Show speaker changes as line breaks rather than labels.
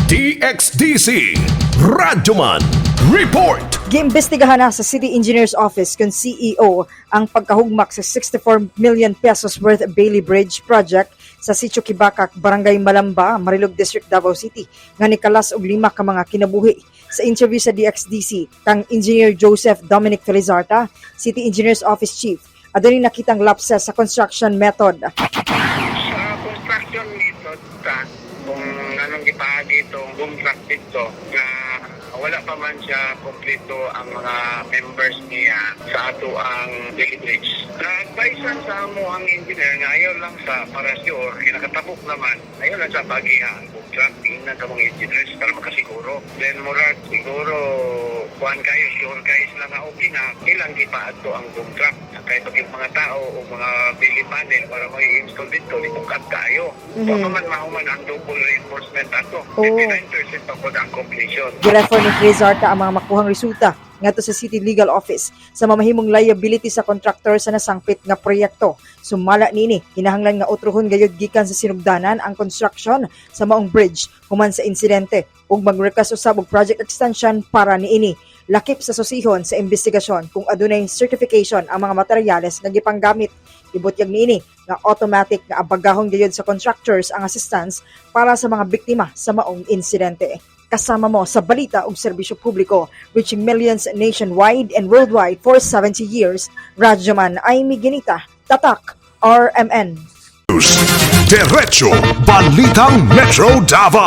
DXDC Radyoman Report.
Giimbestigahan na sa City Engineer's Office kung CEO ang pagkahugmak sa 64 million pesos worth Bailey Bridge project sa Sitio Kibakak, Barangay Malamba, Marilog District, Davao City, nga nikalas og lima ka mga kinabuhi. Sa interview sa DXDC, kang Engineer Joseph Dominic Felizarta, City Engineer's Office Chief, adunay nakitang lapses sa construction method.
Sa construction method ta, kung anong gipaagi itong boom truck dito, nga wala pa man siya kompleto ang mga members niya sa ato ang Bailey Bridge. Na-advisean sa amo ang engineer nga ayaw lang sa para sure, kinakatabok naman, ayaw lang sa pagiha ang boom truck, tingnan sa mga engineers para makasiguro. Then murag siguro, kuan kayo, sure kayo sila nga okay na, ilang gipaadto ang boom truck. Kaya pag yung mga tao o mga Bailey panel para mag-install dito, libukat kayo. Baka man mahuman ang double reinforcement ato. 59% pa po ang completion.
Girefer ni Felizarta ang mga makuhang resulta ngadto sa City Legal Office sa mamahimong liability sa contractor sa nasangpit nga proyekto. Sumala nini, kinahanglan nga otruhon gayud gikan sa sinugdanan ang construction sa maong bridge human sa insidente ug mag-request usab og project extension para niini. Lakip sa susihon sa investigasyon kung adunay certification ang mga materyales nga gipanggamit. Ibutyag niini nga automatic nga abagahon gayud sa contractors ang assistance para sa mga biktima sa maong insidente. Kasama mo sa balita ug serbisyo publiko, reaching millions nationwide and worldwide for 70 years. Radyoman Amy Ginita, Tatak, RMN.
Derecho Balitang Metro Davao.